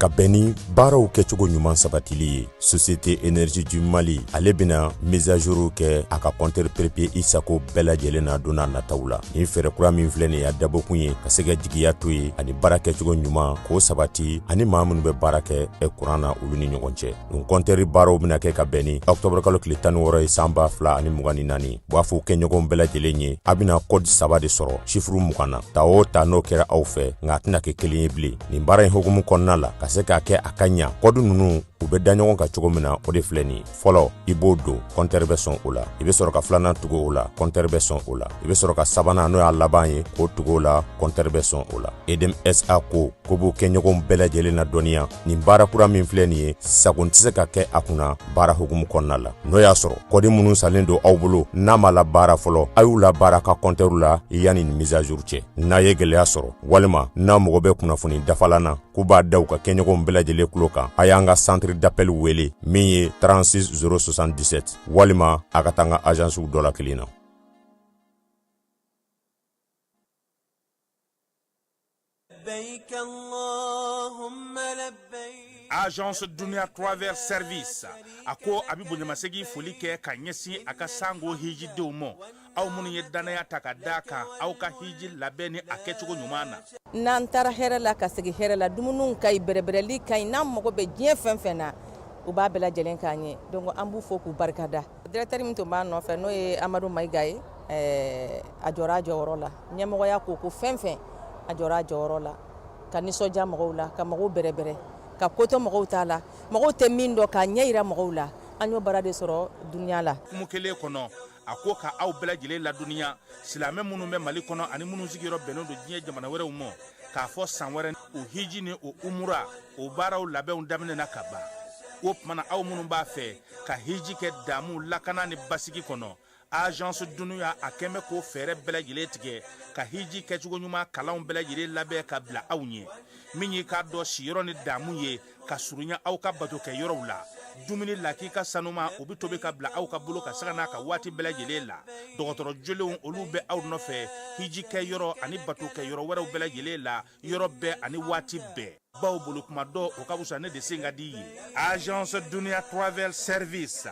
Ka bɛn ni baaraw kɛcogo ɲuman sabatili ye, Société Énergie du Mali ale bɛna mise à jour kɛ a ka compteur prépayé i sago bɛɛ lajɛlen na don n'a nataw la. Nin fɛɛrɛ kura min filɛ nin ye, a dabɔkun ye ka se ka jigiya to ye ani baara kɛcogo ɲuman k'o sabati ani maa minnu bɛ baara kɛ kuran na, olu ni ɲɔgɔn cɛ. Nin compteur baaraw bɛna kɛ ka bɛn ni octobre kalo tile 16 ye san 2024. U b'a fɔ kɛɲɔgɔnw bɛɛ lajɛlen ye, a bɛna code saba de sɔrɔ chiffre 20 na. Ta o ta, n'o kɛra aw fɛ, nka a tɛna kɛ kelen ye bilen. Nin baara in hukumu kɔnɔna la, ka se k'a kɛ a ka ɲa, code ninnu u bɛ da ɲɔgɔn kan cogo min na, o de filɛ nin ye. Fɔlɔ, i b'o don, compteur bɛ sɔn o la. I bɛ sɔrɔ ka filanan tugu o la, compteur bɛ sɔn o la. I bɛ sɔrɔ ka sabanan, n'o y'a laban ye, k'o tugu o la, compteur bɛ sɔn o la. EDM SA ko ko b'u kɛɲɔgɔnw bɛɛ lajɛlen na dɔnniya, nin baara kura min filɛ nin ye, sago tɛ se ka kɛ a kunna baara hukumu kɔnɔna la. N'o y'a sɔrɔ code minnu salen don aw bolo, n'a ma labaara fɔlɔ, a y'u labaara ka compteur la yanni nin mise à jour cɛ. N'a ye gɛlɛya sɔrɔ walima n'a mago bɛ kunnafoni dafalan na, k'u b'a da u ka kɛɲɔgɔnw bɛɛ lajɛlen tulo kan, a y'an ka centre d'appel wele min ye 36 077, walima a ka taa an ka agencew dɔ la kelen na. Agence Dunia Travel Service a ko a bɛ bonyamasegin foli kɛ ka ɲɛsin a ka sango hijidenw ma, aw minnu ye dannaya ta ka da kan aw ka hiji labɛn ni a kɛcogo ɲuman na. N'an taara hɛrɛ la ka segin hɛrɛ la, dumuni ka ɲi, bɛrɛbɛrɛli ka ɲi, n'an mago bɛ diɲɛ fɛn fɛn na, u b'a bɛɛ lajɛlen k'an ye. Donc an b'u fo k'u barikada. Directeur min tun b'a nɔfɛ, n'o ye Amadu Mayiga ye, a jɔra a jɔyɔrɔ la. Ɲɛmɔgɔya ko fɛn fɛn, a jɔra a jɔyɔrɔ la ka nisɔndiya mɔgɔw la, ka mɔgɔw bɛrɛbɛrɛ, ka kotɔ mɔgɔw t'a la, mɔgɔw tɛ min dɔn k'a ɲɛ yira mɔgɔw la. An y'o baara de sɔrɔ Dunia la. Hukumu kelen kɔnɔ, a ko ka aw bɛɛ lajɛlen ladɔnniya, silamɛ minnu bɛ Mali kɔnɔ ani minnu sigiyɔrɔ bɛnnen don diɲɛ jamana wɛrɛw ma, k'a fɔ san wɛrɛ o hiji ni o umura o baaraw labɛnw daminɛna ka ban. O tuma na, aw minnu b'a fɛ ka hiji kɛ damu, lakana ni basigi kɔnɔ, Agence Dunia a kɛn bɛ k'o fɛɛrɛ bɛɛ lajɛlen tigɛ ka hiji kɛcogo ɲuman kalanw bɛɛ lajɛlen labɛn ka bila aw ɲɛ. Min y'i k'a dɔn siyɔrɔ ni damu ye ka surunya aw ka bato kɛ yɔrɔw la, dumuni lakika sanuma o bɛ tobi ka bila aw ka bolo ka sanga n'a ka waati bɛɛ lajɛlen la. Dɔgɔtɔrɔ jolenw olu bɛ aw nɔfɛ hiji kɛ yɔrɔ ani bato kɛ yɔrɔ wɛrɛw bɛɛ lajɛlen la, yɔrɔ bɛɛ ani waati bɛɛ, baw bolo kuma dɔ o ka fisa ne de sen ka di ye. Agence Dunia Travel Service,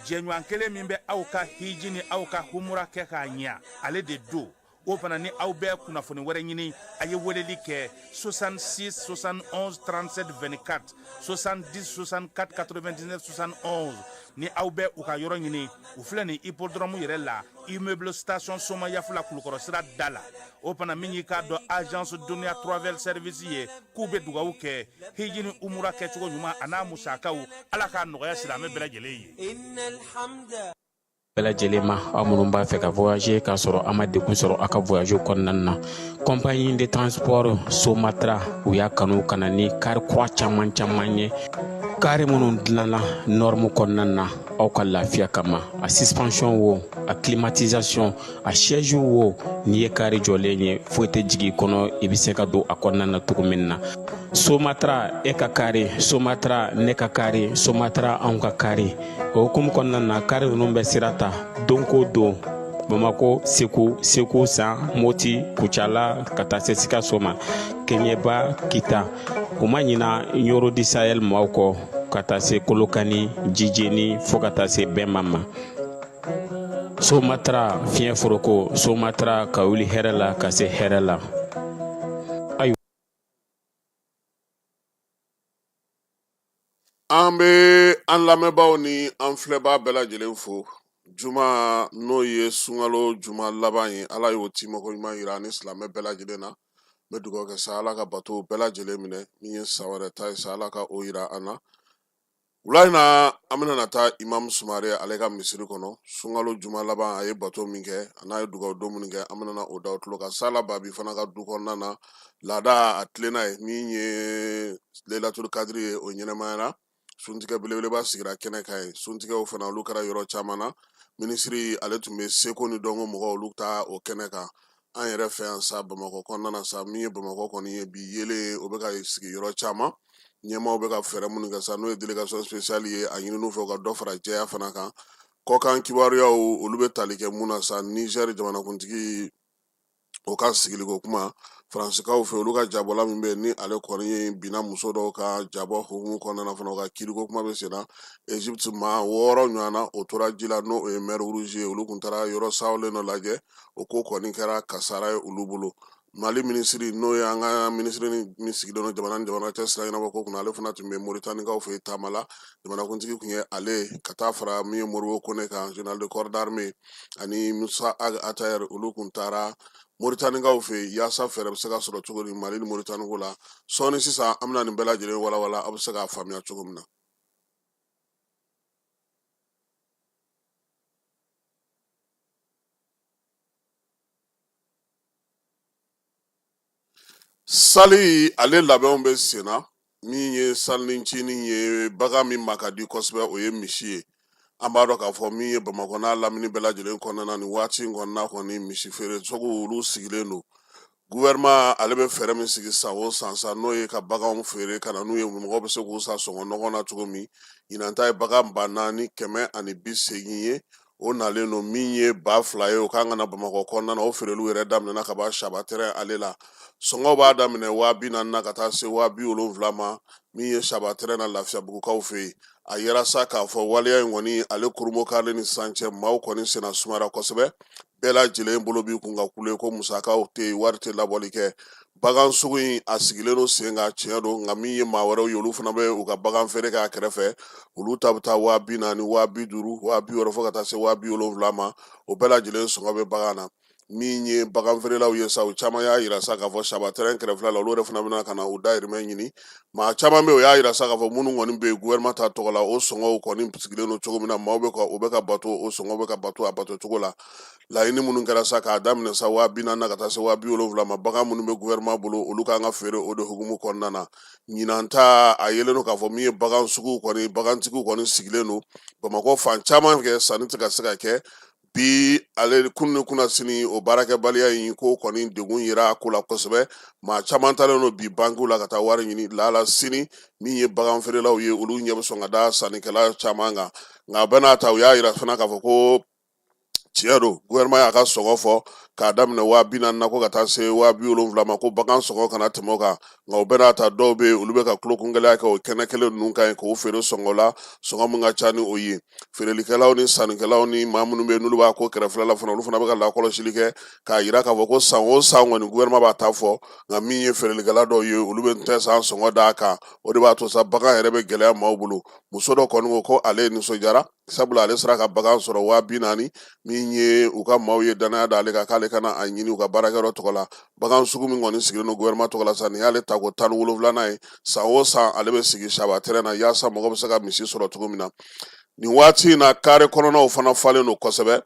jɛɲɔgɔn kelen min bɛ aw ka hiji ni aw ka humura kɛ k'a ɲa, ale de don. O fana ni aw bɛ kunnafoni wɛrɛ ɲini, a ye weleli kɛ 66 71 37 24, 70 64 99 71. Ni aw bɛ u ka yɔrɔ ɲini, u filɛ nin hippodrome yɛrɛ la, immeuble station Somayafula, Kulukɔrɔ sira da la. O fana min y'i k'a dɔn Agence Dunia Travel Service ye, k'u bɛ dugawu kɛ hiji ni umura kɛcogo ɲuman a n'a musakaw, Ala k'a nɔgɔya silamɛ bɛɛ lajɛlen ye. Bɛɛ lajɛlen ma, aw minnu b'a fɛ ka voyager k'a sɔrɔ a ma degun sɔrɔ aw ka voyage kɔnɔna na, compagnie de transport Somatra u y'a kanu ka na ni kari kura caman caman ye, kari minnu dilanna norme kɔnɔna na aw ka lafiya kama. A suspension wo, a climatisation, a siège wo, n'i ye kari jɔlen ye, foyi tɛ jigin i kɔnɔ, i bɛ se ka don a kɔnɔna na cogo min na. Somatra e ka kari, Somatra ne ka kari, Somatra anw ka kari. O hukumu kɔnɔna na, kari ninnu bɛ sira ta don ko don Bamako, Segu, Segu San, Moti, Kucala, ka taa se Sikaso ma, Keɲeba, Kita. U ma ɲina Ɲoro du Sahel maaw kɔ, ka taa se Kolokani, Jijeni, fo ka taa se Bɛnma ma. Somatra fiɲɛ foroko, Somatra ka wuli hɛrɛ la ka se hɛrɛ la. An bɛ an lamɛnbaaw ni an filɛbaa bɛɛ lajɛlen fo. Juma, n'o ye sunkalo juma laban ye, Ala y'o timako ɲuman yira ani silamɛ bɛɛ lajɛlen na. N bɛ dugawu kɛ sa, Ala ka bato bɛɛ lajɛlen minɛ. Min ye san wɛrɛ ta ye sa, Ala ka o yira an na. Wula in na, an bɛna na taa Imam Sumare ale ka misiri kɔnɔ. Sunkalo juma laban, a ye bato min kɛ, a n'a ye dugawu don minnu kɛ, an bɛna na o da tulo kan. Sala Babi fana ka du kɔnɔna na, laada a tilenna ye min ye Leilatul Kadiri ye, o ɲɛnɛmayara. Suntigɛ belebeleba sigira kɛnɛ kan ye. Suntigɛw fana olu kɛra yɔrɔ caman na. Minisiri ale tun bɛ seko ni dɔnko mɔgɔw olu ta o kɛnɛ kan. An yɛrɛ fɛ yan sa, Bamakɔ kɔnɔna na sa, min ye Bamakɔ kɔni ye bi yelen, o bɛ ka sigi yɔrɔ caman. Ɲɛmaaw bɛ ka fɛɛrɛ minnu kɛ sa, n'o ye délégation spéciale ye, a ɲinini fɛ u ka dɔ fara jɛya fana kan. Kɔkan kibaruyaw, olu bɛ tali kɛ mun na sa? Niger jamanakuntigi O ka sigiliko kuma Faransikaw fɛ, olu ka jabɔla min bɛ ni ale kɔni ye binna muso dɔw ka jabɔ hukumu kɔnɔna na fana, o ka kiiriko kuma bɛ sen na. Egypte, maa 6 ɲɔgɔn na o tora ji la, n'o ye Mer Rouge ye. Olu kun taara yɔrɔ sawulen dɔ lajɛ, o ko kɔni kɛra kasara ye olu bolo. Mali minisiri, n'o ye an ka minisiri min sigilen don jamana ni jamana cɛ sira ɲɛnabɔ ko kunna, ale fana tun bɛ Moritanikaw fɛ taama la. Jamanakuntigi tun ye ale ka taa fara min ye Modibo Kone kan, général de corps d'armée, ani Musa Ag Attaher. Olu kun taara Moritanikaw fɛ yen yaasa fɛɛrɛ bɛ se ka sɔrɔ cogo di Mali ni Moritaniko la. Sɔɔni sisan, an bɛna nin bɛɛ lajɛlen walawala, aw bɛ se k'a faamuya cogo min na. Sali, ale labɛnw bɛ sen na. Min ye salinicinin ye, bagan min ma ka di kosɛbɛ, o ye misi ye. An b'a dɔn k'a fɔ min ye Bamakɔ n'a lamini bɛɛ lajɛlen kɔnɔna na, nin waati in kɔnɔna kɔni, misi feere sugu olu sigilen don. Gouvernement ale bɛ fɛɛrɛ min sigi san o san sa, n'o ye ka baganw feere ka na n'u ye, mɔgɔw bɛ se k'u san sɔngɔ nɔgɔn na cogo min. Ɲinan ta ye bagan 4180 ye, o nalen don. Min ye 2000 ye, o kan ka na Bamakɔ kɔnɔna na. O feereliw yɛrɛ daminɛna ka ban Saba terrain ale la. Sɔngɔ b'a daminɛ 40.000 na ka taa se 70.000 ma, min ye Saba terrain na Lafiyabugukaw fɛ yen. A yera sa k'a fɔ waleya in kɔni, ale kurunbonkari ni sisan cɛ, maaw kɔni senna sumara kosɛbɛ. Bɛɛ lajɛlen bolo b'i kun ka kule ko musakaw tɛ yen, wari tɛ labɔli kɛ. Bagan sugu in a sigilen don sen kan, tiɲɛ don, nka min ye maa wɛrɛw ye, olu fana bɛ u ka bagan feere k'a kɛrɛfɛ. Olu ta bɛ taa 40.000, 50.000, 60.000, fo ka taa se 70.000 ma. O bɛɛ lajɛlen sɔngɔ bɛ bagan na. Min ye bagan feerelaw ye sa, u caman y'a yira sa k'a fɔ Saba terrain kɛrɛfɛla la, olu yɛrɛ fana bɛna ka na u dahirimɛ ɲini. Maa caman bɛ yen, o y'a yira sa k'a fɔ minnu kɔni bɛ yen gouvernement ta tɔgɔ la, o sɔngɔw kɔni sigilen don cogo min na, maaw bɛ ka o bɛ ka bato, o sɔngɔ bɛ ka bato a bato cogo la. Laɲini minnu kɛra sa, k'a daminɛ sa 40.000 na ka taa se 70.000 ma, bagan minnu bɛ gouvernement bolo, olu kan ka feere o de hukumu kɔnɔna na. Ɲinan ta, a yelen don k'a fɔ min ye bagan sugu kɔni, bagantigiw kɔni sigilen don Bamakɔ fan caman kɛ, sanni tɛ ka se ka kɛ bi. Ale kunun ni kunasini, o baarakɛbaliya in ko kɔni degun yera a ko la kosɛbɛ. Maa caman taalen don bi bankiw la ka taa wari ɲini. Lala sini, min ye bagan feerelaw ye, olu ɲɛ bɛ sɔn ka da sannikɛla caman kan. Nka bɛɛ n'a ta, u y'a yira fana k'a fɔ ko tiɲɛ don, gouvernement y'a ka sɔngɔ fɔ k'a daminɛ 40.000 na ko ka taa se 70.000 ma, ko bagan sɔngɔ kana tɛmɛ o kan. Nka o bɛɛ n'a ta, dɔw bɛ yen, olu bɛ ka tulokungɛlɛya kɛ o kɛnɛ kelen ninnu kan yen k'o feere sɔngɔ la, sɔngɔ min ka ca ni o ye. Feerelikɛlaw ni sannikɛlaw ni maa minnu bɛ yen n'olu b'a ko kɛrɛfɛla la fana, olu fana bɛ ka lakɔlɔsili kɛ k'a yira k'a fɔ ko san o san kɔni, gouvernement b'a ta fɔ, nka min ye feerelikɛla dɔw ye, olu bɛ tɛ san sɔngɔ d'a kan. O de b'a to sa bagan yɛrɛ bɛ gɛlɛya maaw bolo. Muso dɔ kɔni ko ko ale nisɔndiyara, sabula ale sera ka bagan sɔrɔ 40.000. Min ye u ka maaw ye danaya da ale kan k'ale ka na a ɲini u ka baarakɛyɔrɔ tɔgɔ la. Bagan sugu min kɔni sigilen don gouvernement tɔgɔ la sa, nin y'ale tako 17nan ye. San o san, ale bɛ sigi Saba terrain na yaasa mɔgɔ bɛ se ka misi sɔrɔ cogo min na. Nin waati in na, kare kɔnɔnaw fana falen don kosɛbɛ.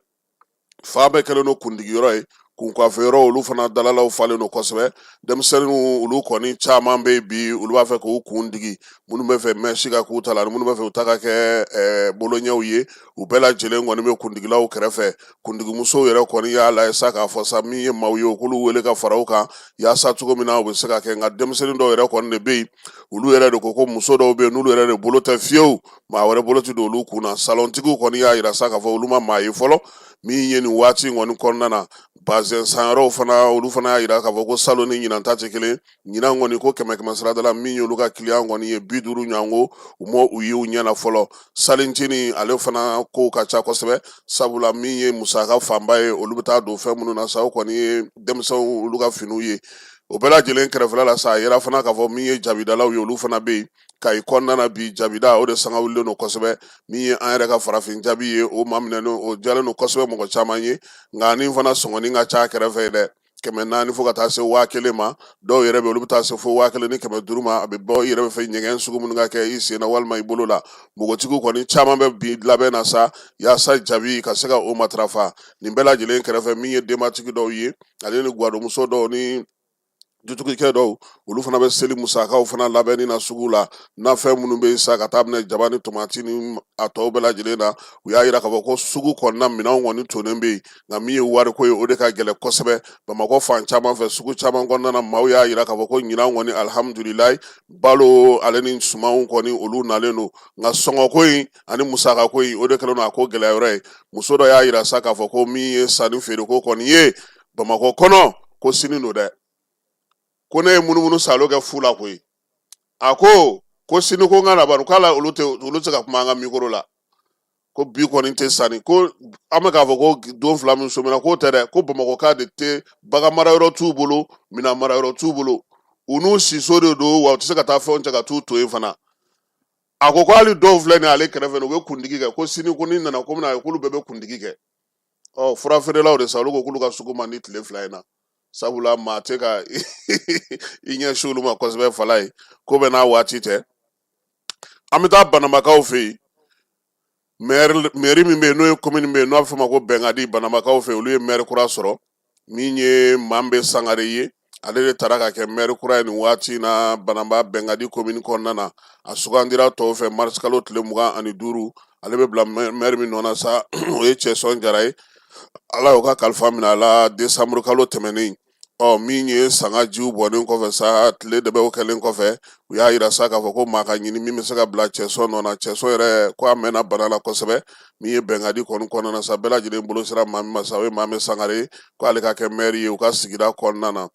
Fan bɛɛ kɛlen don kundigiyɔrɔ ye, kunkwafɛ yɔrɔ, olu fana dalalaw falen don kosɛbɛ. Denmisɛnninw, olu kɔni caman bɛ bi, olu b'a fɛ k'u kun digi. Minnu bɛ fɛ mɛsi ka k'u ta la, ani minnu bɛ fɛ u ta ka kɛ boloɲɛw ye, u bɛɛ lajɛlen kɔni bɛ kundigilaw kɛrɛfɛ. Kundigimusow yɛrɛ kɔni y'a lajɛ sa k'a fɔ sa, min ye maaw ye, u k'olu wele ka fara u kan yaasa cogo min na u bɛ se ka kɛ. Nka denmisɛnnin dɔw yɛrɛ kɔni de bɛ yen, olu yɛrɛ de ko ko muso dɔw bɛ yen, n'olu yɛrɛ de bolo tɛ fiyewu, maa wɛrɛ bolo tɛ don olu kun na. Salɔntigiw kɔni y'a yira sa k'a fɔ olu ma maa ye fɔlɔ. Min ye nin waati in kɔni kɔnɔna na, bazɛn sanyɔrɔw fana, olu fana y'a yira k'a fɔ ko salon ni ɲinan ta tɛ kelen. Ɲinan kɔni ko kɛmɛ kɛmɛ sarada la, min ye olu ka kiliyan kɔni ye 50 ɲɔgɔnko, u ma u ye u ɲɛ na fɔlɔ. Salincinin ale fana kow ka ca kosɛbɛ, sabula min ye musaka fanba ye, olu bɛ taa don fɛn minnu na sa, o kɔni ye denmisɛnw olu ka finiw ye. O bɛɛ lajɛlen kɛrɛfɛla la sa, a yera fana k'a fɔ min ye jabidalaw ye, olu fana bɛ yen Kayi kɔnɔna na bi. Jabida, o de sanga wulilen don kosɛbɛ. Min ye an yɛrɛ ka farafin jabi ye, o maminɛnen, o diyalen don kosɛbɛ mɔgɔ caman ye. Nka ni fana sɔngɔnin ka ca kɛrɛfɛ ye dɛ, 400 fo ka taa se 1000 ma. Dɔw yɛrɛ bɛ, olu bɛ taa se fo 1500 ma. A bɛ bɔ i yɛrɛ bɛ fɛ ɲɛgɛn sugu minnu ka kɛ i sen na walima i bolo la. Npogotigiw kɔni caman bɛ bi labɛn na sa yaasa jabi ka se ka o matarafa. Nin bɛɛ lajɛlen kɛrɛfɛ, min ye denbatigi dɔw ye, ale ni gwadonmuso dɔw ni dutigikɛ dɔw, olu fana bɛ seli musakaw fana labɛnni na sugu la. Nafɛn minnu bɛ sa ka taa minɛ jaba ni tomati ni a tɔw bɛɛ lajɛlen na, u y'a yira k'a fɔ ko sugu kɔnɔna minɛnw kɔni tonnen bɛ yen, nka min ye wariko ye, o de ka gɛlɛn kosɛbɛ. Bamakɔ fan caman fɛ, sugu caman kɔnɔna na, maaw y'a yira k'a fɔ ko ɲinan kɔni, alihamudulilayi, balo ale ni sumanw kɔni, olu nalen don, nka sɔngɔko in ani musakako in, o de kɛlen don a ko gɛlɛya yɔrɔ ye. Muso dɔ y'a yira sa k'a fɔ ko min ye sanni feereko kɔni ye Bamakɔ kɔnɔ, Ko sini don dɛ, ko ne ye munumunu salo kɛ fu la koyi. A ko ko sini ko n ka na bani, k'ala olu tɛ, olu tɛ se ka kuma an ka mikoro la, ko bi kɔni tɛ sanni. Ko an bɛ k'a fɔ ko don 2 min sɔmina, k'o tɛ dɛ, ko bamakɔka de tɛ, bagan mara yɔrɔ t'u bolo, minɛn mara yɔrɔ t'u bolo, u n'u siso de don, wa u tɛ se ka taa fɛnw cɛ ka t'u to yen fana. A ko ko hali dɔw filɛ nin ye ale kɛrɛfɛ, u bɛ kundigi kɛ, ko sini ko ni nana ko bɛna ye k'olu bɛɛ bɛ kundigi kɛ. Ɔ, fura feerelaw de sa, olu ko k'olu ka sugu man di tile 2 in na, sabula maa tɛ ka i ɲɛsin olu ma kosɛbɛ. Fala ye ko bɛɛ n'a waati tɛ. An bɛ taa banamakaw fɛ yen. Mairie min bɛ yen, n'o ye commune bɛ yen, n'o b'a fɔ ma ko Bɛnkadi, banamakaw fɛ, olu ye maire kura sɔrɔ, min ye Manbe Sangare ye. Ale de taara ka kɛ maire kura ye nin waati in na Banamba Bɛnkadi commune kɔnɔna na. A sugandira tɔw fɛ mars kalo tile 25. Ale bɛ bila maire min nɔ na sa, o ye Cɛsɔn Jara ye. Ala y'o ka kalifa minɛ a la décembre kalo tɛmɛnen. Ɔ, min ye sanga jiw bɔnnen kɔfɛ sa, tile dɛbɛw kɛlen kɔfɛ, u y'a yira sa k'a fɔ ko maa ka ɲini min bɛ se ka bila Cɛsɔn nɔ na. Cɛsɔn yɛrɛ ko a mɛnna bana la kosɛbɛ. Min ye Bɛnkadi kɔni kɔnɔna na sa, bɛɛ lajɛlen bolo sera maa min ma sa, o ye Manbe Sangare ye, ko ale ka kɛ mɛri ye u ka sigida kɔnɔna na,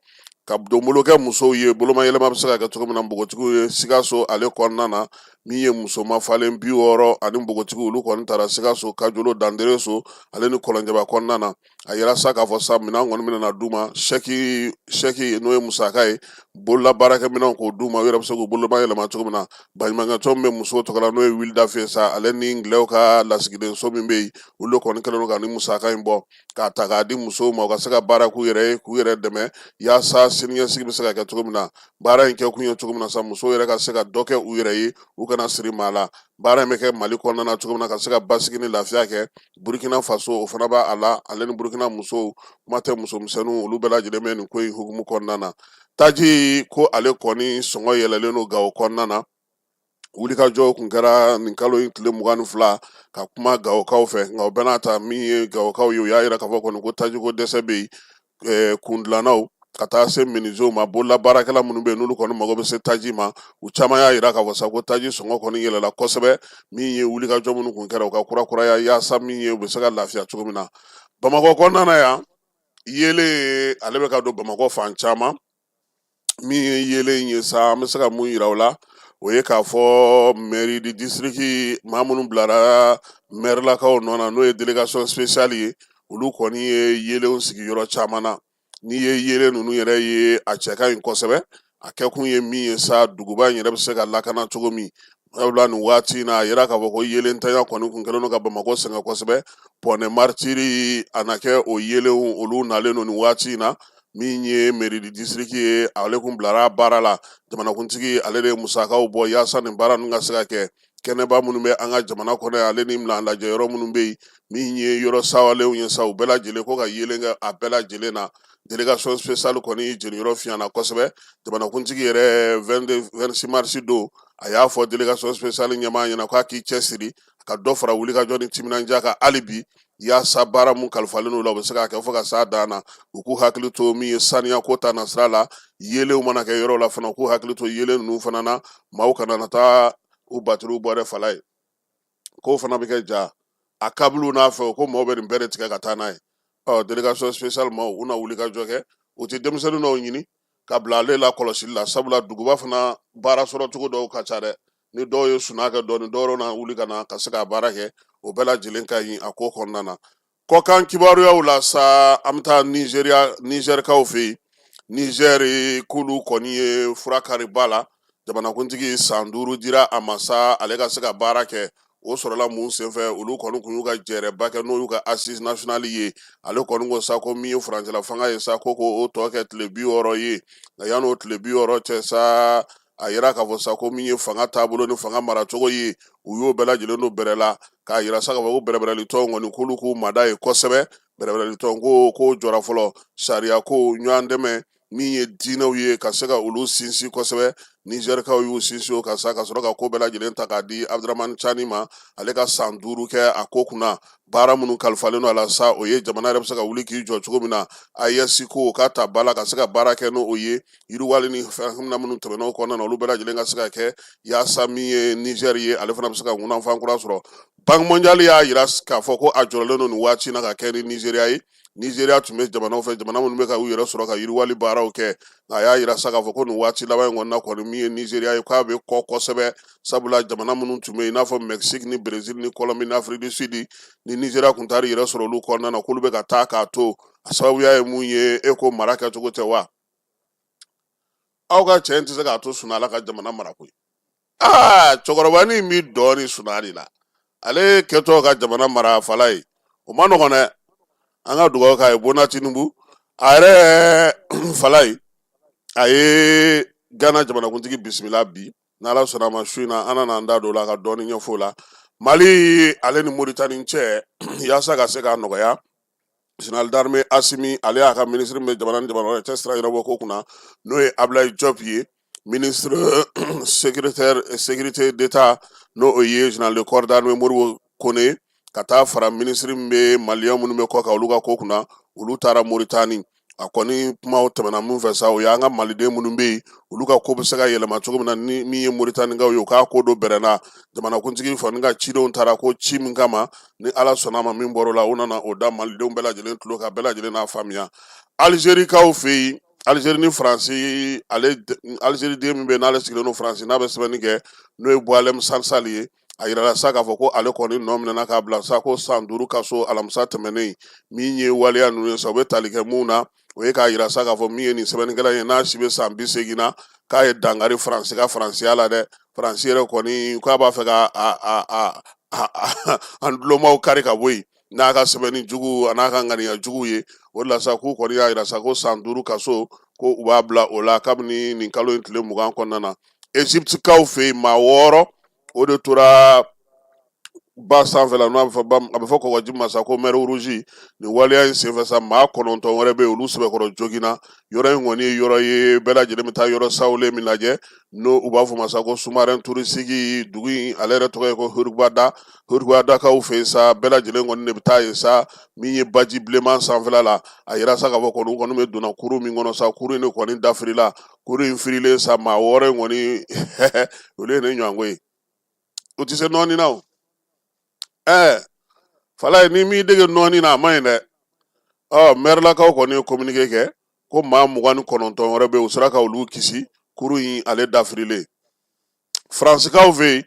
ka donbolo kɛ musow ye, boloma yɛlɛma bɛ se ka kɛ cogo min na npogotigiw ye Sikaso ale kɔnɔna na. Min ye muso mafalen 60 ani npogotigiw, olu kɔni taara Sikaso Kajolo Dandereso ale ni Kɔlɔnjɛba kɔnɔna na. A yira sa k'a fɔ sa, minɛn kɔni bɛna d'u ma, chèque n'o ye musaka ye, bolola baarakɛminɛnw k'o d'u ma, u yɛrɛ bɛ se k'u boloma yɛlɛma cogo min na. Baɲumankɛtɔn min bɛ musow tɔgɔ la, n'o ye WILDAF ye sa, ale ni ngilɛw ka lasigidenso min bɛ yen, olu kɔni kɛlen don ka nin musaka in bɔ k'a ta k'a di musow ma, u ka se ka baara k'u yɛrɛ ye, k'u yɛrɛ dɛmɛ yaasa siniɲɛsigi bɛ se ka kɛ cogo min na. Baara in kɛ kun ye cogo min na sa, musow yɛrɛ ka se ka dɔ kɛ u yɛrɛ ye, u kana siri maa la. Baara in bɛ kɛ Mali kɔnɔna na cogo min na, ka se ka basigi ni lafiya kɛ. Burkina Faso, o fana b'a la, ale ni Burkina musow, kuma tɛ musomisɛnninw, olu bɛɛ lajɛlen bɛ nin ko in hukumu kɔnɔna na. Taji ko ale kɔni sɔngɔ yɛlɛlen don Gawo kɔnɔna na. Wulikajɔw kun kɛra nin kalo in tile 22 ka kuma Gawokaw fɛ, nka o bɛɛ n'a ta, min ye Gawokaw ye, u y'a yira k'a fɔ kɔni ko tajiko dɛsɛ bɛ yen. Kundilannaw ka taa se menuisiers ma, bolola baarakɛla minnu bɛ yen, n'olu kɔni mago bɛ se taji ma, u caman y'a yira k'a fɔ sa ko taji sɔngɔ kɔni yɛlɛla kosɛbɛ. Min ye wulikajɔ minnu kun kɛra, u ka kurakuraya yaasa min ye u bɛ se ka lafiya cogo min na. Bamakɔ kɔnɔna na yan, yeelen ale bɛ ka don Bamakɔ fan caman. Min ye yeelen ye sa, an bɛ se ka mun yira o la, o ye k'a fɔ mairie de district maa minnu bilara mɛrilakaw nɔ na, n'o ye délégation spéciale ye, olu kɔni ye yeelenw sigi yɔrɔ caman na. N'i ye yeelen ninnu yɛrɛ ye, a cɛ ka ɲi kosɛbɛ. A kɛkun ye min ye sa, duguba in yɛrɛ bɛ se ka lakana cogo min. Sabula nin waati in na, a yira k'a fɔ ko yeelentanya kɔni kun kɛlen don ka Bamakɔ sɛgɛn kosɛbɛ. Pont des Martyrs a na kɛ o yeelenw, olu nalen don nin waati in na. Min ye mairie de district ye, ale kun bilara baara la. Jamanakuntigi ale de ye musakaw bɔ yaasa nin baara ninnu ka se ka kɛ. Kɛnɛba minnu bɛ an ka jamana kɔnɔ yan, ale ni lajɛ yɔrɔ minnu bɛ yen, min ye yɔrɔ sawalenw ye sa, u bɛɛ lajɛlen ko ka yeelen kɛ a bɛɛ lajɛlen na. Délégation spéciale kɔni jeniyɔrɔ fiɲɛna kosɛbɛ. Jamanakuntigi yɛrɛ, 26 mars don, a y'a fɔ délégation spéciale ɲɛmaa ɲɛna k'a k'i cɛsiri ka dɔ fara wulikajɔ ni timinandiya kan hali bi, yaasa baara mun kalifalen don la, u bɛ se k'a kɛ fo ka s'a dan na. U k'u hakili to min ye saniya ko ta nasira la. Yeelenw mana kɛ yɔrɔ la fana, u k'u hakili to yeelen ninnu fana na, maaw kana na taa u batiriw bɔ dɛ. Fala ye k'o fana bɛ kɛ ja a kabilu n'a fɛ, ko maaw bɛ nin bɛɛ de tigɛ ka taa n'a ye. Ɔ, délégation spéciale maaw, u na wuli ka jɔ kɛ. U tɛ denmisɛnnin dɔw ɲini ka bila ale la kɔlɔsili la, sabula duguba fana baara sɔrɔ cogo dɔw ka ca dɛ. Ni dɔw ye suna kɛ dɔɔni, dɔw na wuli ka na ka se ka baara kɛ. O bɛɛ lajɛlen ka ɲi a ko kɔnɔna na. Kɔkan kibaruyaw la sa, an bɛ taa Nizeriya, Nizɛrikaw fɛ yen. Nizɛri k'olu kɔni ye fura kari ba la. Jamanakuntigi san 5 dira a ma sa, ale ka se ka baara kɛ. O sɔrɔla mun senfɛ? Olu kɔni kun y'u ka jɛrɛba kɛ, n'o y'u ka assise nationale ye. Ale kɔni ko sa ko min ye furancɛla fanga ye sa, ko o tɔ kɛ tile 60 ye. Nka yan'o tile 60 cɛ sa, a yira k'a fɔ sa ko min ye fanga taabolo ni fanga maracogo ye, u y'o bɛɛ lajɛlen don bɛrɛ la, k'a yira sa k'a fɔ ko bɛrɛbɛrɛlitɔn kɔni, k'olu k'u mada ye kosɛbɛ. Bɛrɛbɛrɛlitɔn ko k'o jɔra fɔlɔ, sariya ko, ɲɔgɔn dɛmɛ, min ye diinɛw ye, ka se ka olu sinsin kosɛbɛ. Nizɛrikaw y'u sinsin o kan sa, ka sɔrɔ ka ko bɛɛ lajɛlen ta k'a di Abdramani Cani ma, ale ka san 5 kɛ a ko kunna. Baara minnu kalifalen don a la sa, o ye jamana yɛrɛ bɛ se ka wuli k'i jɔ cogo min na, AES ko ka ta ba la ka se ka baara kɛ n'o ye, yiriwali ni fɛn minnu tɛmɛna o kɔnɔna na, olu bɛɛ lajɛlen ka se ka kɛ yaasa min ye Nizɛri ye, ale fana bɛ se ka ŋunanfan kura sɔrɔ. Banque mondiale y'a yira k'a fɔ ko a jɔrɔlen don nin waati in na ka kɛ ni Nizeriya ye. Nizeriya tun bɛ jamanaw fɛ, jamana minnu bɛ ka u yɛrɛ sɔrɔ ka yiriwali baaraw kɛ. Nka a y'a yira sa k'a fɔ ko nin waati laban in kɔni na kɔni, min ye Nizeriya ye, k'a bɛ kɔ kosɛbɛ, sabula jamana minnu tun bɛ yen, i n'a fɔ Mexique ni Brésil ni Colombie ni Afrique du Sud, ni Nizeriya tun taara yɛrɛ sɔrɔ olu kɔnɔna na, k'olu bɛ ka taa k'a to. A sababuya ye mun ye? E ko mara kɛcogo tɛ wa? Aw ka cɛ in tɛ se k'a to sunɔgɔ la ka jamana mara koyi. Aa, cɛkɔrɔbanin bɛ dɔɔnin sunɔgɔ de la, ale kɛtɔ ka jamana mara fala ye, o ma nɔgɔn dɛ. An ka dugawu k'a ye. Bola Tinubu a yɛrɛ fala ye, a ye Ghana jamanakuntigi bisimila bi. N'Ala sɔnna a ma, su in na an nana an da don o la ka dɔɔnin ɲɛfɔ o la. Mali ale ni Moritani cɛ, yaasa ka se k'a nɔgɔya, général d'armée Asimi ale y'a ka minisiri min bɛ jamana ni jamana wɛrɛ cɛ sira ɲɛnabɔ ko kunna, n'o ye Ablaye Diop ye, ministre secrétaire sécurité d'État, n'o o ye général de corps d'armée Modibo Kone, ka taa fara minisiri min bɛ maliyɛn minnu bɛ kɔ kan olu ka ko kunna, olu taara Moritani. A kɔni kumaw tɛmɛna min fɛ sa, o y'an ka maliden minnu bɛ yen, olu ka ko bɛ se ka yɛlɛma cogo min na, ni min ye Moritanikaw ye, u k'a ko don bɛrɛ na. Jamanakuntigi fana ka cidenw taara ko ci min kama, ni Ala sɔnna a ma, min bɔr'o la, u nana o da malidenw bɛɛ lajɛlen tulo kan, bɛɛ lajɛlen n'a faamuya. Alizerikaw fɛ yen, Alizeri ni Faransi, ale Alizeri den min bɛ yen, n'ale sigilen don Faransi, n'a bɛ sɛbɛnni kɛ, n'o ye Boualem Sansal ye, a yirala sa k'a fɔ ko ale kɔni nɔ minɛna k'a bila sa ko san 5 kaso alamisa tɛmɛnen. Min ye waleya ninnu ye sa, u bɛ tali kɛ mun na? O ye k'a yira sa k'a fɔ min ye nin sɛbɛnnikɛla ye, n'a si bɛ san 80 na, k'a ye dankari Faransi ka faransiya la dɛ. Faransi yɛrɛ kɔni k'a b'a fɛ ka a an tulomaw kari ka bɔ yen n'a ka sɛbɛnni jugu a n'a ka ŋaniya jugu ye. O de la sa, k'u kɔni y'a yira sa ko san 5 kaso, ko u b'a bila o la kabini nin kalo in tile 20 kɔnɔna na. Egyptekaw fɛ yen, maa 6 o de tora ba sanfɛ la, n'o a bɛ fɔ ba, a bɛ fɔ kɔgɔji ma sa ko mer Rouge. Nin waleya in senfɛ sa, maa 9 wɛrɛ bɛ yen, olu sɛbɛkɔrɔ joginna. Yɔrɔ in kɔni ye yɔrɔ ye bɛɛ lajɛlen bɛ taa yɔrɔ sawulen min lajɛ, n'o u b'a fɔ ma sa ko sous-marin touristique. Dugu in ale yɛrɛ tɔgɔ ye ko Hurghada. Hurghadakaw fɛ yen sa, bɛɛ lajɛlen kɔni de bɛ taa yen sa. Min ye baji bilenman sanfɛla la, a yira sa k'a fɔ kɔni u kɔni bɛ donna kurun min kɔnɔ sa, kurun in de kɔni dafirila. Kurun in firilen sa, maa 6 in kɔni, olu ye ne ɲɔgɔnko ye, u tɛ se nɔɔni na o. Ɛɛ falaye, n'i m'i dege nɔɔni na, a man ɲi dɛ. Ɔ mɛrilakaw kɔni ye communiqué kɛ ko maa 29 wɛrɛ bɛ yen, u sera ka olu kisi kurun in ale dafirilen. Faransikaw fɛ yen,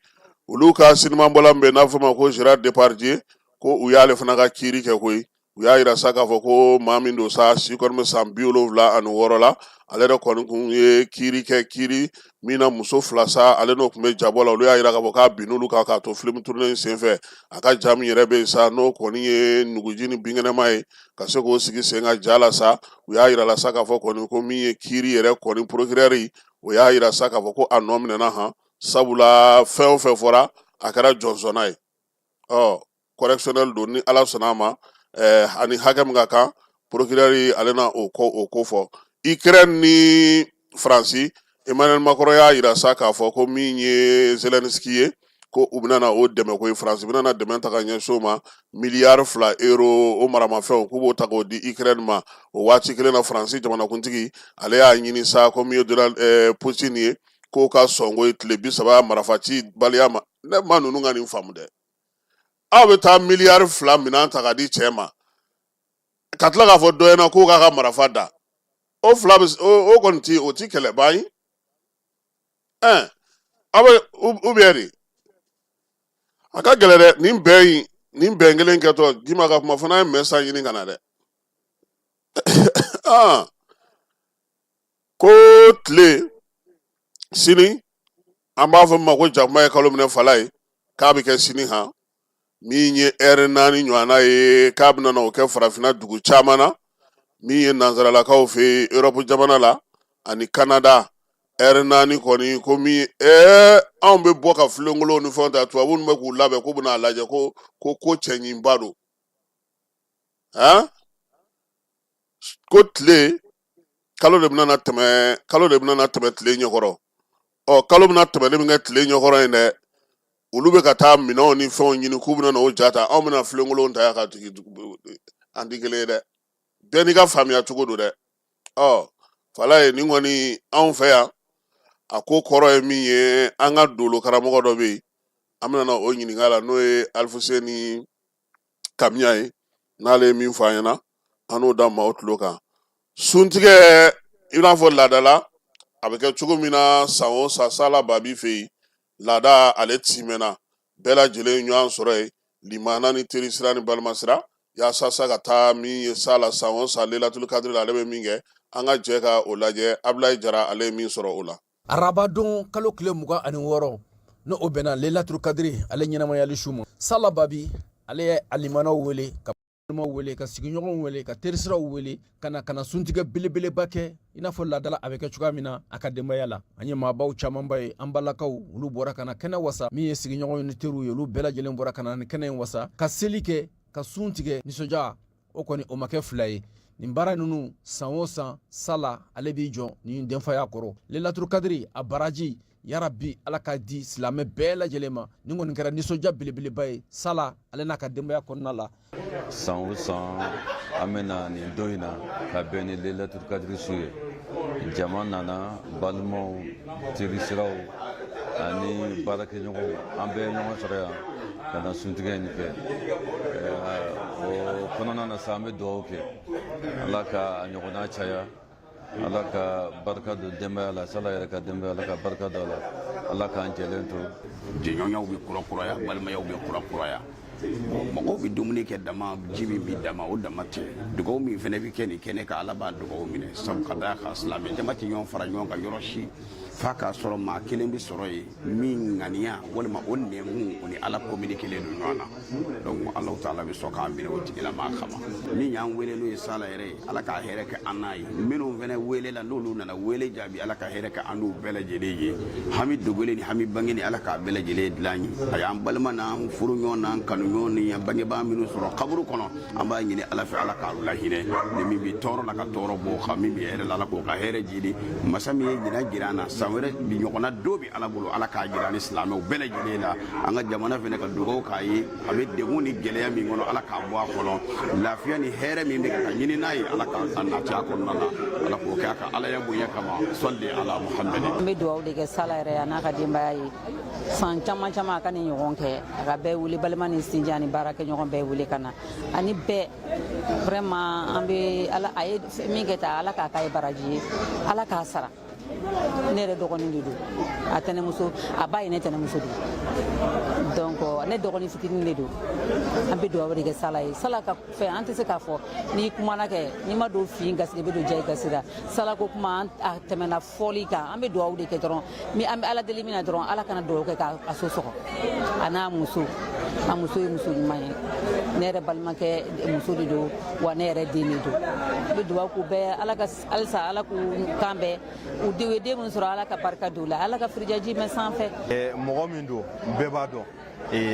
olu ka sinimabɔla min bɛ yen, n'a bɛ f'o ma ko Gérard Depardieu, ko u y'ale fana ka kiiri kɛ koyi. U y'a yira sa k'a fɔ ko maa min don sa, si kɔni bɛ san 76 la, ale yɛrɛ kɔni kun ye kiiri kɛ, kiiri min na muso 2 sa, ale n'o tun bɛ jabɔ la. Olu y'a yira k'a fɔ k'a binn'olu kan k'a to film tourné in senfɛ. A ka ja min yɛrɛ bɛ yen sa, n'o kɔni ye nuguji ni binkɛnɛma ye, ka se k'o sigi sen kan ja la sa, u y'a yira la sa k'a fɔ kɔni ko min ye kiiri yɛrɛ kɔni procureur, o y'a yira sa k'a fɔ ko a nɔ minɛna han, sabula fɛn o fɛn fɔra, a kɛra jɔnsɔnna ye. Ɔ correctionnel don, ni Ala sɔnna a ma, ani hakɛ min ka kan, procureur ale na o ko fɔ. Ukraine ni Faransi, Emmanuel Macron y'a yira sa k'a fɔ ko min ye Zelensky ye, ko u bɛna na o dɛmɛ koyi. Faransi bɛna na dɛmɛ ta ka ɲɛsin o ma, miliyari 2 euro, o maramafɛnw, k'u b'o ta k'o di Ukraine ma. O waati kelen na, Faransi jamanakuntigi ale y'a ɲini sa ko min ye Donald Poutine ye, k'o ka sɔn ko ye tile 30 marifaci baliya ma. Ne ma ninnu ka nin faamu dɛ. Aw bɛ taa miliyari 2 minɛn ta ka di cɛ ma, ka tila k'a fɔ dɔ ɲɛna k'o k'a ka marifa da. O fila bɛ o kɔni ti, o ti kɛlɛban ye. Ɛn, aw bɛ u bɛ de a ka gɛlɛn dɛ. Nin bɛn in, nin bɛn kelen kɛtɔ Jima ka kuma fana ye mɛsa ɲini ka na dɛ. Ah, ko tile sini, an b'a fɔ min ma ko jakuma ye kalo minɛ fala ye, k'a bɛ kɛ sini han, min ye ɛri 4 ɲɔgɔnna ye, k'a bɛna na o kɛ farafinna dugu caman na. Min ye nansaralakaw fɛ yen, Europe jamana la ani Canada, ɛri 4 kɔni ko min ɛɛ anw bɛ bɔ ka filenkolonw ni fɛnw ta, tubabu ninnu bɛ k'u labɛn k'u bɛna a lajɛ ko ko ko cɛɲinba don han, ko tile kalo de bɛna tɛmɛ, kalo de bɛna tɛmɛ tile ɲɛkɔrɔ. Ɔ kalo bɛna tɛmɛli min kɛ tile ɲɛkɔrɔ in dɛ, olu bɛ ka taa minɛnw ni fɛnw ɲini k'u bɛna o ja ta, anw bɛna filenkolonw ta yan ka jigin. An tɛ kelen ye dɛ, bɛɛ n'i ka faamuya cogo don dɛ. Ɔ fala ye nin kɔni anw fɛ yan, a ko kɔrɔ ye min ye, an ka dolo karamɔgɔ dɔ bɛ yen, an bɛna na o ɲininka la, n'o ye Alifuseni Kamiya ye. N'ale ye min fɔ an ɲɛna, An n'o da maaw tulo kan. Suntigɛ, i n'a fɔ laadala a bɛ kɛ cogo min na san o san Sala Babi fɛ yen, laada ale timɛna, bɛɛ lajɛlen ɲɔgɔn sɔrɔ yen, limana ni terisira ni balimasira, yaasa sa ka taa min ye Sala san o san Lelatul Kadiri la, ale bɛ min kɛ, an ka jɛ ka o lajɛ. Abulayi Jara, ale ye min sɔrɔ o la. Arabadon kalo tile 26, n'o o bɛnna Lelatul Kadiri ale ɲɛnamayali su ma, Sala Babi ale ye a limanaw wele, ka balimaw wele, ka sigiɲɔgɔnw wele, ka terisiraw wele ka na ka na suntigɛ belebeleba kɛ, i n'a fɔ laadala a bɛ kɛ cogoya min na a ka denbaya la. An ye maabaw camanba ye, an balakaw, olu bɔra ka na kɛnɛ wasa. Min ye sigiɲɔgɔnw ni teriw ye, olu bɛɛ lajɛlen bɔra ka na ni kɛnɛ in wasa, ka seli kɛ, ka sun tigɛ. Nisɔndiya o kɔni, o ma kɛ fila ye. Nin baara ninnu, san o san, Sala ale b'i jɔ nin denfaya kɔrɔ. Lelatul Kadiri a baraji, yarabi Ala k'a di silamɛ bɛɛ lajɛlen ma. Nin kɔni kɛra nisɔndiya belebeleba ye Sala ale n'a ka denbaya kɔnɔna la. San o san, an bɛ na nin don in na ka bɛn ni Lelatul Kadiri su ye. Jama nana, balimaw, terisiraw ani baarakɛɲɔgɔnw, an bɛɛ ye ɲɔgɔn sɔrɔ yan ka na suntigɛ in kɛ. O kɔnɔna na sa, an bɛ dugawu kɛ, Ala ka a ɲɔgɔnna caya, Ala ka barika don denbaya la, Sala yɛrɛ ka denbaya, Ala ka barika don a la, Ala k'an jɛlen to. Jɛɲɔgɔnyaw bɛ kurakuraya, balimayaw bɛ kurakuraya, mɔgɔw bɛ dumuni kɛ dama, ji min bɛ dama, o dama tɛ. Dugawu min fana bɛ kɛ nin kɛnɛ kan, Ala b'a dugawu minɛ, sabu ka d'a kan silamɛ jama tɛ ɲɔgɔn fara ɲɔgɔn kan yɔrɔ si f'a k'a sɔrɔ maa kelen bɛ sɔrɔ yen min ŋaniya walima o nɛnkun, o ni Ala communiquelen don ɲɔgɔn na. Donc Alahu taala bɛ sɔn k'a minɛ o tigilamaa kama. Min y'an wele, n'o ye Sala yɛrɛ ye, Ala k'a hɛrɛ kɛ an n'a ye. Minnu fana welela, n'olu nana wele jaabi, Ala ka hɛrɛ kɛ an n'u bɛɛ lajɛlen ye. Hami dogolen ni hami bangeni, Ala k'a bɛɛ lajɛlen dilan ye. A y'an balima n'an furuɲɔgɔn n'an kanuɲɔgɔn ni an bangebaa minnu sɔrɔ kaburu kɔnɔ, an b'a ɲini Ala fɛ, Ala k'a lahinɛ. Ni min bɛ tɔɔrɔ la, ka tɔɔrɔ bɔ kan, min bɛ hɛrɛ la, Ala k'o ka hɛrɛ jidi. Masa min ye ɲinan jira an na, san wɛrɛ bi ɲɔgɔnna don bɛ Ala bolo, Ala k'a jira ni silamɛw bɛɛ lajɛlen la. An ka jamana fana, ka dugawu k'a ye, a bɛ degun ni gɛlɛya min kɔnɔ, Ala k'a bɔ a kɔnɔ. Lafiya ni hɛrɛ min bɛ ka ɲini n'a ye, Ala k'a nati a kɔnɔna na, Ala k'o kɛ a ka Alaya bonya kama. Sɔli ala Muhammed. An bɛ dugawu de kɛ Sala yɛrɛ a n'a ka denbaya ye. San caman caman, a ka nin ɲɔgɔn kɛ, a ka bɛɛ wele, balima ni sinja ni baarakɛɲɔgɔn bɛɛ wele ka na ani bɛɛ. Vraiment, an bɛ Ala, a ye min kɛ ta, Ala k'a k'a ye baraji ye, Ala k'a sara. Ne yɛrɛ dɔgɔnin de don, a tɛnɛmuso, a ba ye ne tɛnɛmuso de ye, donc ne dɔgɔnin fitinin de don. An bɛ dugawu de kɛ Sala ye. Sala ka fɛn, an tɛ se k'a fɔ. N'i kumana kɛ, n'i ma don fin gasi, i bɛ don ja gasi la. Sala ko kuma, a tɛmɛna fɔli kan. An bɛ dugawu de kɛ dɔrɔn. Min an bɛ Ala deli min na dɔrɔn, Ala kana dugawu kɛ k'a so sɔgɔ, a n'a muso. A muso ye muso ɲuman ye, ne yɛrɛ balimakɛ muso de don, wa ne yɛrɛ den de don. N bɛ dugawu k'u bɛɛ, Ala ka halisa, Ala k'u kan bɛn. U den ye den min sɔrɔ, Ala ka barika don u la, Ala ka firijaji mɛn sanfɛ. Mɔgɔ min don, bɛɛ b'a dɔn,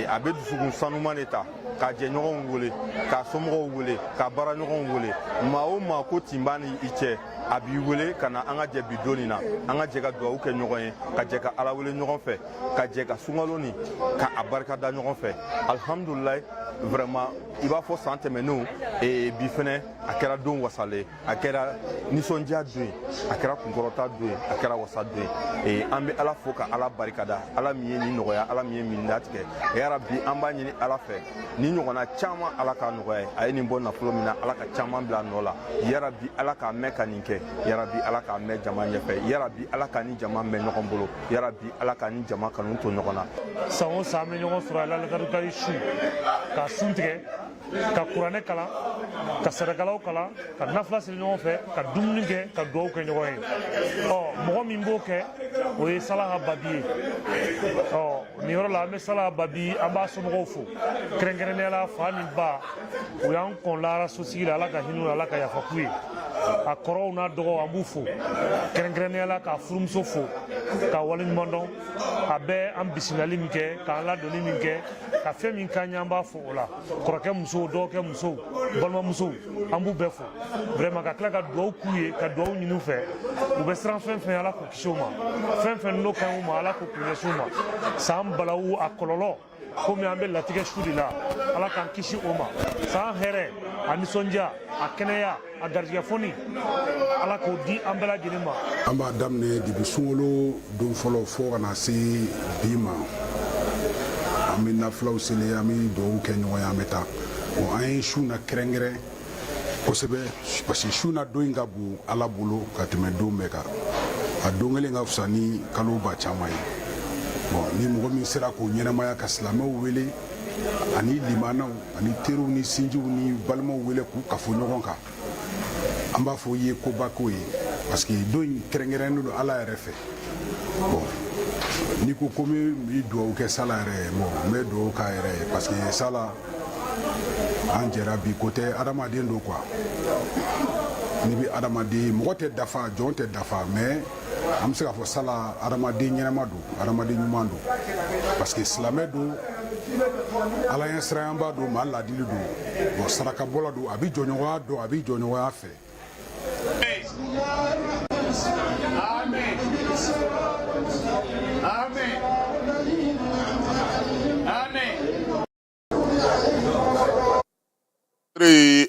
a bɛ dusukun sanuman de ta ka jɛɲɔgɔnw wele, ka somɔgɔw wele, ka baaraɲɔgɔnw wele. Maa o maa ko tin b'a ni i cɛ, a b'i wele ka na an ka jɛ bi don nin na, an ka jɛ ka dugawu kɛ ɲɔgɔn ye, ka jɛ ka Ala wele ɲɔgɔn fɛ, ka jɛ ka sunkalo nin ka a barika da ɲɔgɔn fɛ. Alihamudulilayi, vraiment, i b'a fɔ san tɛmɛnenw, bi fɛnɛ a kɛra don wasalen, a kɛra nisɔndiya don ye, a kɛra kunkɔrɔta don ye, a kɛra wasa don ye. An bɛ Ala fo ka Ala barikada, Ala min ye nin nɔgɔya, Ala min ye nin latigɛ. Yarabi, an b'a ɲini Ala fɛ, nin ɲɔgɔnna caman, Ala k'a nɔgɔya ye. A ye nin bɔ nafolo min na, Ala ka caman bila a nɔ la. Yarabi, Ala k'a mɛn ka nin kɛ. Yarabi, Ala k'a mɛn jama ɲɛfɛ. Yarabi, Ala ka ni jama mɛn ɲɔgɔn bolo. Yarabi, Ala ka ni jama kanu to ɲɔgɔn na. San o san, an bɛ ɲɔgɔn sɔrɔ Lailatul su ka sun tigɛ, ka kuranɛ kalan, ka sadakalaw kalan, ka nafila seli ɲɔgɔn fɛ, ka dumuni kɛ, ka dugawu kɛ ɲɔgɔn ye. Ɔ mɔgɔ min b'o kɛ, o ye Salaha Babi ye. Ɔ nin yɔrɔ la, an bɛ Salaha Babi, an b'a somɔgɔw fo, kɛrɛnkɛrɛnnenya la fa ni ba, u y'an kɔn lahara sosigi la. Ala ka hinɛ, Ala ka yafa k'u ye. A kɔrɔw n'a dɔgɔw, an b'u fo kɛrɛnkɛrɛnnenya la, k'a furumuso fo, ka waleɲuman dɔn. A bɛ an bisimilali min kɛ, k'an ladonni min kɛ, ka fɛn min k'an ye, an b'a fo o la. Kɔrɔkɛ musow, dɔgɔkɛ musow, balimamusow, an b'u bɛɛ fo vraiment, ka tila ka dugawu k'u ye, ka dugawu ɲini u fɛ. U bɛ siran fɛn fɛn, Ala k'u kisi o ma. Fɛn fɛn n'o ka ɲi u ma, Ala k'u k'u ɲɛsin u ma. San balawu a kɔlɔlɔ, komi an bɛ latigɛ su de la, Ala k'an kisi o ma. San hɛrɛ, a nisɔndiya, a kɛnɛya, a garijɛgɛ foni, Ala k'o di an bɛɛ lajɛlen ma. An b'a daminɛ depuis sunkalo don fɔlɔ fo ka na se bi ma. An bɛ nafilaw seli, an bɛ dugawu kɛ ɲɔgɔn ye, an bɛ taa. Bon, an ye su na kɛrɛnkɛrɛn. Kosɛbɛ, parce que su na don in ka bon Ala bolo ka tɛmɛ don bɛɛ kan. A don kelen ka fisa ni kalo ba caman ye. Bon, ni mɔgɔ min sera k'o ɲɛnamaya ka silamɛw wele ani limanaw ani teriw ni sinjiw ni balimaw wele k'u kafo ɲɔgɔn kan, an b'a fɔ i ye koba k'o ye, parce que don in kɛrɛnkɛrɛnnen don Ala yɛrɛ fɛ. Bon, n'i ko ko n bɛ dugawu kɛ Sala yɛrɛ ye, bon, n bɛ dugawu k'a yɛrɛ ye, parce que Sala, an jɛra bi ko tɛ, adamaden don quoi. N'i bɛ adamaden, mɔgɔ tɛ dafa, jɔn tɛ dafa, mais an bɛ se k'a fɔ Sala adamaden ɲɛnama don, adamaden ɲuman don, parce que silamɛ don, Ala ɲɛsiranyanba don, maa ladili don, bon, sarakabɔla don, a bɛ jɔɲɔgɔnya dɔn, a bɛ jɔɲɔgɔnya fɛ.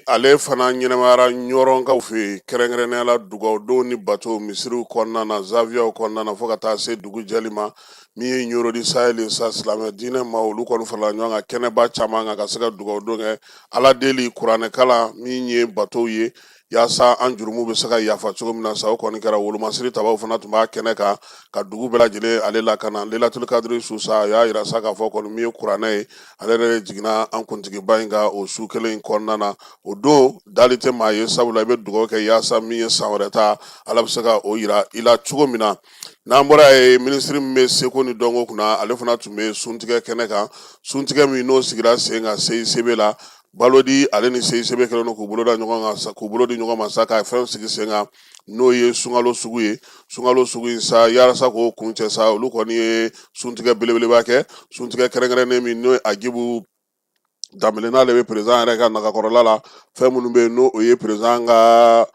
Ale fana ɲɛnamayara ɲɔrɔnkaw fɛ yen, kɛrɛnkɛrɛnnenya la dugawudon ni bato misiriw kɔnɔna na, zawiyaw kɔnɔna na, fo ka taa se dugu jɛli ma. Min ye Ɲɔrɔ du Sahel sa, silamɛ diinɛ ma, olu kɔni farala ɲɔgɔn kan kɛnɛba caman kan ka se ka dugawudon kɛ, Ala deli, kuranɛkalan, min ye batow ye yaasa an jurumu bɛ se ka yafa cogo min na. Sa o kɔni kɛra, wolomasiri tabaw fana tun b'a kɛnɛ kan ka dugu bɛɛ lajɛlen ale lakana. Lelatul kadiri su sa, a y'a yira sa k'a fɔ kɔni min ye kuranɛ ye, ale yɛrɛ jiginna an kuntigiba in kan o su kelen in kɔnɔna na. O don dali tɛ maa ye, sabula i bɛ dugawu kɛ yaasa min ye san wɛrɛ ta, Ala bɛ se ka o yira i la cogo min na. N'an bɔra yen, minisiri min bɛ seko ni dɔnko kunna, ale fana tun bɛ suntigɛ kɛnɛ kan, suntigɛ min n'o sigira sen kan CICB la. Balodi ale ni CICB kɛlen don k'u bolo da ɲɔgɔn kan, k'u bolo di ɲɔgɔn ma sa, ka fɛn sigi sen kan, n'o ye sunkalo sugu ye. Sunkalo sugu in sa, yaasa k'o kuncɛ sa, olu kɔni ye suntigɛ belebeleba kɛ, suntigɛ kɛrɛnkɛrɛnnen min n'o ye Agibu Danbele, n'ale bɛ président yɛrɛ ka nagakɔrɔla la. Fɛn minnu bɛ yen, n'o o ye président ka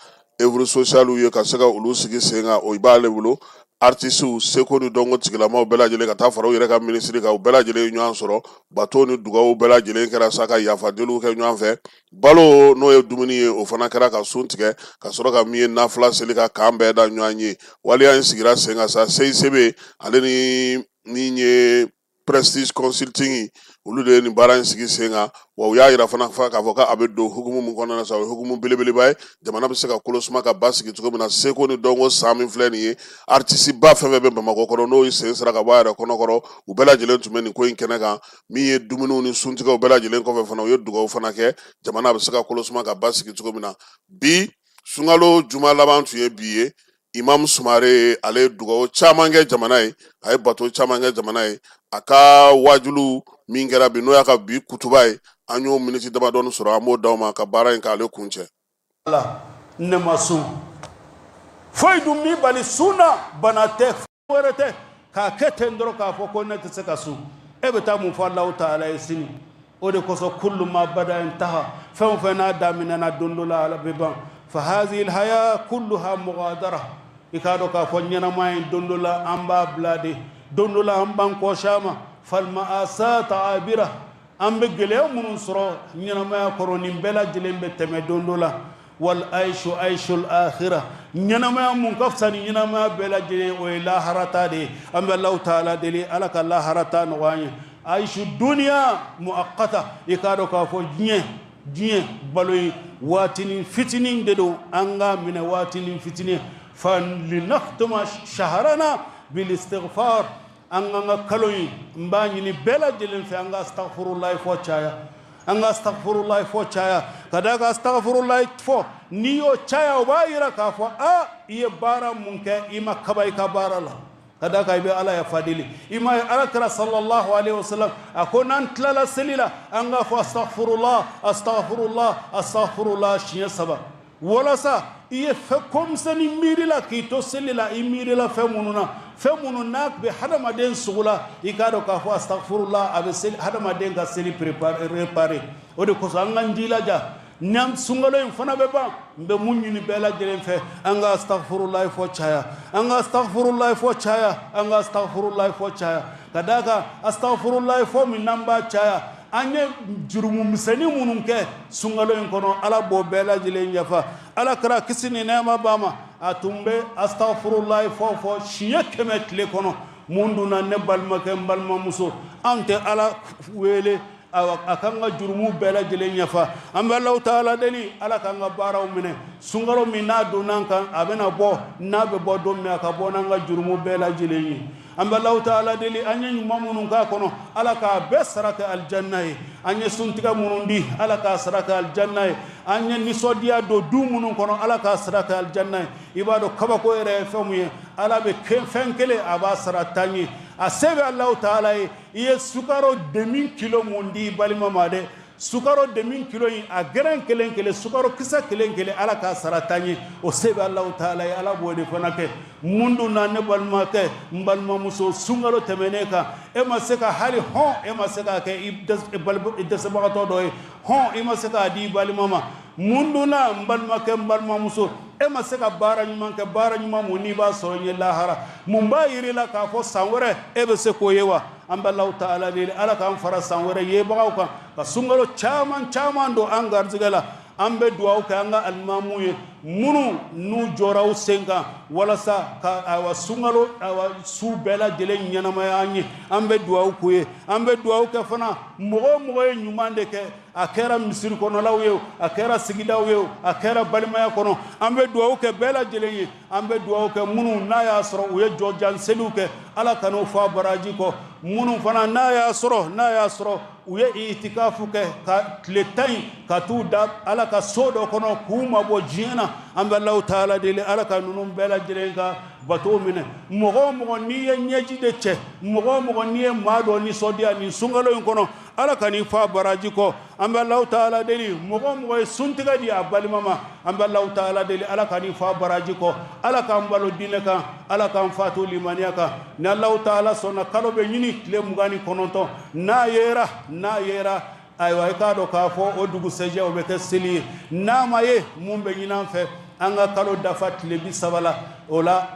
œuvre sociale ye, ka se ka olu sigi sen kan, o b'ale bolo. Artisiw, seko ni dɔnko tigilamaw bɛɛ lajɛlen, ka taa fara u yɛrɛ ka minisiri kan, u bɛɛ lajɛlen ye ɲɔgɔn sɔrɔ. Bato ni dugawu bɛɛ lajɛlen kɛra sa, ka yafa deliw kɛ ɲɔgɔn fɛ. Balo, n'o ye dumuni ye, o fana kɛra ka sun tigɛ, ka sɔrɔ ka min ye nafila seli, ka kan bɛɛ da ɲɔgɔn ye. Waleya in sigira sen kan sa, CICB ale ni min ye Prestige Consulting, olu de ye nin baara in sigi sen kan. Wa u y'a yira fana k'a fɔ k'a bɛ don hukumu min kɔnɔna na sa, o ye hukumu belebeleba ye, jamana bɛ se ka kolo suma ka basigi cogo min na. Seko ni dɔnko san min filɛ nin ye, artisiba fɛn fɛn bɛ Bamakɔ kɔnɔ, n'o ye sen sera ka bɔ a yɛrɛ kɔnɔkɔrɔ, u bɛɛ lajɛlen tun bɛ nin ko in kɛnɛ kan. Min ye dumuniw ni suntigɛw bɛɛ lajɛlen kɔfɛ fana, u ye dugawu fana kɛ, jamana bɛ se ka kolo suma ka basigi cogo min na. Bi sunkalo juma laban tun ye bi ye. Imam Sumare, ale ye dugawu caman kɛ jamana ye, a ye bato caman kɛ jamana ye. A ka wajulu min kɛra bi, n'o y'a ka bi kutuba ye, an y'o miniti damadɔni sɔrɔ, an b'o d'aw ma ka baara in k'ale kuncɛ. La ne ma sun foyi dun m'i bali sun na, bana tɛ, wɛrɛ tɛ, k'a kɛ ten dɔrɔn k'a fɔ ko ne tɛ se ka sun, e bɛ taa mun fɔ Alahu taala ye sini? O de kosɔn, kullu ma bada intaha, fɛn o fɛn n'a daminɛna, don dɔ la ala bɛ ban. Fa hazihi lhaya kulluha mughadara, i k'a dɔn k'a fɔ ɲɛnamaya in, don dɔ la an b'a bila de, don dɔ la an b'an kɔsi a ma. Falmaasat abira, an bɛ gɛlɛya minnu sɔrɔ ɲɛnamaya kɔnɔ, nin bɛɛ lajɛlen bɛ tɛmɛ don dɔ la. Wal aishu aishul akhira, ɲɛnamaya mun ka fisa ni ɲɛnamaya bɛɛ lajɛlen, o ye laharata de ye. An bɛ Alahu taala deli, Ala ka laharata nɔgɔya an ye. Aishu duniya muakkata, i k'a dɔn k'a fɔ diɲɛ balo ye waatinin fitinin de don, an k'a minɛ waatinin fitinin. Fa linakhtuma shahrana bil istighfar, an k'an ka kalo in, n b'a ɲini bɛɛ lajɛlen fɛ, an ka astaghfirullah fɔ caya, an ka astaghfirullah fɔ caya, ka d'a kan astaghfirullah fɔ, n'i y'o caya, o b'a yira k'a fɔ a i ye baara mun kɛ, i ma kaba i ka baara la, ka d'a kan i bɛ Ala yafa deli. I m'a ye, Ala kira sallallahu alaihi wasallam a ko n'an tilala seli la, an k'a fɔ astaghfirullah, astaghfirullah, astaghfirullah siɲɛ saba, walasa i ye fɛn ko misɛnnin miiri la k'i to seli la, i miirila fɛn minnu na, fɛn minnu n'a bɛ hadamaden sugu la, i k'a dɔn k'a fɔ astaghfirullah a bɛ seli hadamaden ka seli réparer. O de kosɔn an k'an jilaja, n'an sunkalo in fana bɛ ban, n bɛ mun ɲini bɛɛ lajɛlen fɛ? An ka astaghfirullah fɔ caya, an ka astaghfirullah fɔ caya, an ka astaghfirullah fɔ caya, ka d'a kan astaghfirullah fɔ min n'an b'a caya, an ye jurumu misɛnnin minnu kɛ sunkalo in kɔnɔ, Ala b'o bɛɛ lajɛlen yafa. Ala kira, kisi ni nɛɛma b'a ma, a tun bɛ astaghfirullah fɔ siɲɛ 100 tile kɔnɔ. Mun dun na, ne balimakɛ, n balimamuso, anw tɛ Ala wele? Awa, a k'an ka jurumu bɛɛ lajɛlen yafa. An bɛ Alahu taala deli, Ala k'an ka baaraw minɛ. Sunkalo min n'a donna an kan, a bɛna bɔ, n'a bɛ bɔ don min, a ka bɔ n'an ka jurumu bɛɛ lajɛlen ye. An bɛ Alahu taala deli, an ye ɲuman minnu k'a kɔnɔ, Ala k'a bɛɛ sara kɛ alijanna ye. An ye suntigɛ minnu di, Ala k'a sara kɛ alijanna ye. An ye nisɔndiya don du minnu kɔnɔ, Ala k'a sara kɛ alijanna ye. I b'a dɔn kabako yɛrɛ ye fɛn mun ye, Ala bɛ fɛn kelen a b'a sara tan ye. A se bɛ Alahu taala ye. I ye sukaro demi kilo mun di i balima ma dɛ, sukaro demi kilo in, a grain kelen kelen, sukaro kisɛ kelen kelen, Ala k'a sara tan ye. O se bɛ Alahu taala ye, Ala b'o de fana kɛ. Mun dun na, ne balimakɛ, n balimamuso, sunkalo tɛmɛnen kan, e ma se ka hali hɔn, e ma se k'a kɛ i dɛsɛbagatɔ dɔ ye hɔn, i ma se k'a di i balima ma. Mun dun na, n balimakɛ, n balimamuso, e ma se ka baara ɲuman kɛ, baara ɲuman mun n'i b'a sɔrɔ ɲɛ lahara? Mun b'a yir'i la k'a fɔ san wɛrɛ e bɛ se k'o ye wa? An bɛ Alahu taala deli, Ala k'an fara san wɛrɛ yebagaw kan, ka sunkalo caman caman don an garijɛgɛ la. An bɛ dugawu kɛ an ka alimamu ye, minnu n'u jɔra u sen kan walasa ka ayiwa sunkalo ayiwa su bɛɛ lajɛlen ɲɛnamaya an ye. An bɛ dugawu k'u ye. An bɛ dugawu kɛ fana mɔgɔ o mɔgɔ ye ɲuman de kɛ, a kɛra misiri kɔnɔlaw ye, a kɛra sigidaw ye, a kɛra balimaya kɔnɔ, an bɛ dugawu kɛ bɛɛ lajɛlen ye. An bɛ dugawu kɛ minnu n'a y'a sɔrɔ u ye jɔjan seliw kɛ, Ala kan'u fɔ a baraji kɔ. Minnu fana n'a y'a sɔrɔ u ye itikafu kɛ ka tile 10 in ka t'u da Ala ka so dɔ kɔnɔ k'u mabɔ diɲɛ na, an bɛ Alahu taala deli, Ala ka ninnu bɛɛ lajɛlen ka bato minɛ. Mɔgɔ o mɔgɔ n'i ye ɲɛji de cɛ, mɔgɔ o mɔgɔ n'i ye maa dɔ nisɔndiya nin sunkalo in kɔnɔ, Ala ka n'i fa baraji kɔ. An bɛ Alahu taala deli, mɔgɔ o mɔgɔ ye suntigɛ di a balima ma, an bɛ Alahu taala deli, Ala ka n'i fa baraji kɔ. Ala k'an balo diinɛ kan, Ala k'an fatu limaniya kan. Ni Alahu taala sɔnna, kalo bɛ ɲini tile 29, n'a yera, n'a yera, ayiwa, i k'a dɔn k'a fɔ o dugusɛjɛ o bɛ kɛ seli ye. N'a ma ye, mun bɛ ɲini an fɛ, an ka kalo dafa tile 30 la, o la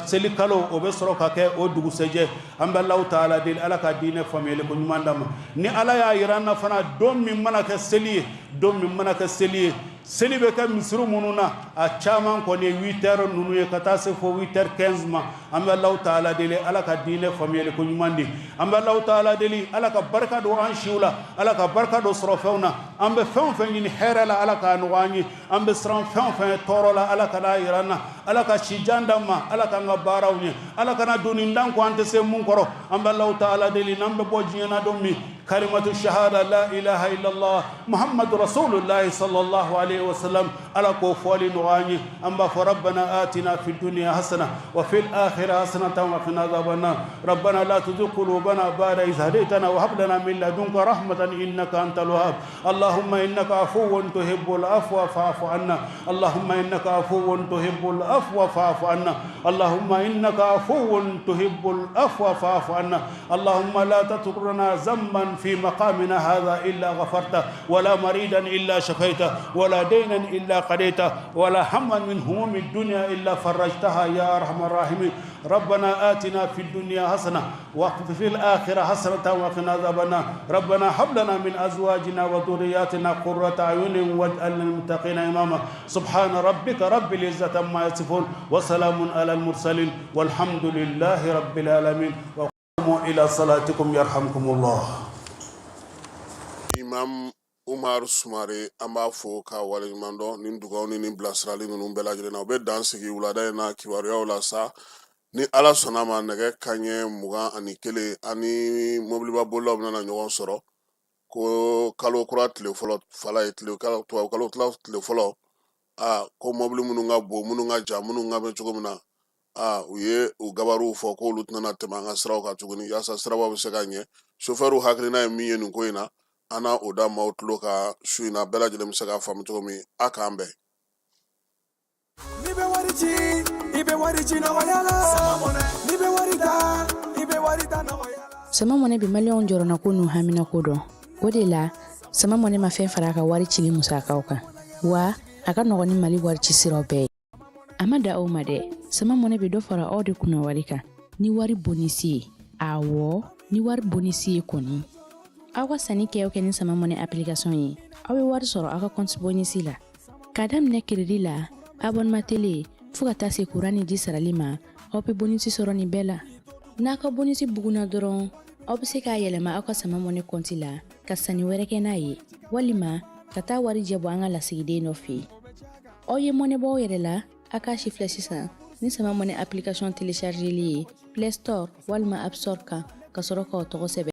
seli kalo o bɛ sɔrɔ ka kɛ o dugusɛjɛ. An bɛ Alahu taala deli, Ala ka diinɛ faamuyali ko ɲuman d'an ma. Ni Ala y'a yira an na fana, don min mana kɛ seli ye, don min mana kɛ seli ye, seli bɛ kɛ misiri minnu na, a caman kɔni ye 8 heures ninnu ye ka taa se fo 8 heures 15 ma. An bɛ Alahu taala deli, Ala ka diinɛ faamuyali ko ɲuman di. An bɛ Alahu taala deli, Ala ka barika don an siw la, Ala ka barika don sɔrɔfɛnw na. An bɛ fɛn o fɛn ɲini hɛrɛ la, Ala k'a nɔgɔya an ye. An bɛ siran fɛn o fɛn tɔɔrɔ la, Ala kan'a yira an na. Ala ka si jan d'an ma, Ala k'an ka baaraw ɲɛ, Ala kana doni d'an kun an tɛ se mun kɔrɔ. An bɛ Alahu taala deli, n'an bɛ bɔ diɲɛ na don min, kalimatu shahada, la ilaha illallah Muhammadu rasulullah sallallahu alaihi wasallam, Ala k'o fɔli nɔgɔya an ye. An b'a fɔ: rabbana atina fid dunya hasana wa fil akhirati hasanatan wa qina adhaban nar. Rabbana la tuzigh qulubana ba'da idh hadaytana wa hab lana min ladunka rahmatan innaka antal wahhab. Allahumma innaka afuwwun tuhibbul afwa fa'fu anna. Allahumma innaka afuwwun tuhibbul afwa fa'fu anna. Allahumma innaka afuwwun tuhibbul afwa fa'fu anna. Allahumma la tatruk lana dhanban fi maqamina hadha illa ghafarta, wala maridan illa shafaita, wala daynan illa qadayta, wala hamman min humumi dunya illa farajtaha ya arhamar rahimin. ربنا آتنا في الدنيا حسنة وفي الآخرة حسنة وقنا عذاب النار. ربنا هب لنا من أزواجنا وذرياتنا قرة أعين واجعلنا للمتقين إماما. سبحان ربك رب العزة عما يصفون وسلام على المرسلين والحمد لله رب العالمين. وقوموا إلى صلاتكم يرحمكم الله. Imam Umar Sumare, an b'a fo ka waleɲuman dɔn nin dugaw ni nin bilasirali ninnu bɛɛ lajɛlen na. U bɛ dan sigi wulada in na kibaruyaw la sa. Ni Ala sɔnna ma, nɛgɛ kaɲɛ 21 ani mobiliba bolilaw bɛna ɲɔgɔn sɔrɔ ko kalo kura tile fɔlɔ fala ye, tile kalo tubabu kalo tile fɔlɔ. A ko mobili minnu ka bon, minnu ka jan, minnu ka bɛ cogo min na, a u ye u gabaruw fɔ k'olu tɛna tɛmɛ an ka siraw kan tuguni, yaasa sirabaw bɛ se ka ɲɛ. Sofɛriw hakilina ye min ye nin ko in na, an na o da maaw tulo ka su in na, bɛɛ lajɛlen bɛ se k'a faamu cogo min. A k'an bɛn. N'i bɛ wari ci, i bɛ wari ci nɔgɔya la. N'i bɛ wari ta, i bɛ wari ta nɔgɔya la. Sama Mɔnɛ bɛ Maliyɛnw jɔrɔnako n'u haminako dɔn. O de la, Sama Mɔnɛ ma fɛn fara a ka wari cili musakaw kan, wa a ka nɔgɔn ni Mali wari ci siraw bɛɛ ye. A ma da aw ma dɛ, Sama Mɔnɛ bɛ dɔ fara aw de kunna wari kan ni wari bonus ye. Awɔ, ni wari bonus ye kɔni, aw ka sanni kɛ o kɛ ni Sama Mɔnɛ application ye, aw bɛ wari sɔrɔ aw ka compte bonus la, k'a daminɛ crédit la, abonnement télé, fo ka taa se kuran ni ji sarali ma. Aw bɛ bonus sɔrɔ nin bɛɛ la. N'a ka bonus bugunna dɔrɔn, Aw bɛ se k'a yɛlɛma aw ka Sama Money kɔnti la ka sanni wɛrɛ kɛ n'a ye, walima ka taa warijɛ bɔ an ka lasigiden dɔ fɛ yen. Aw ye mɔnɛ bɔ aw yɛrɛ la, a k'a sifilɛ sisan ni Sama Money application téléchargeli ye Play Store walima App Store kan, ka sɔrɔ k'aw tɔgɔ sɛbɛn.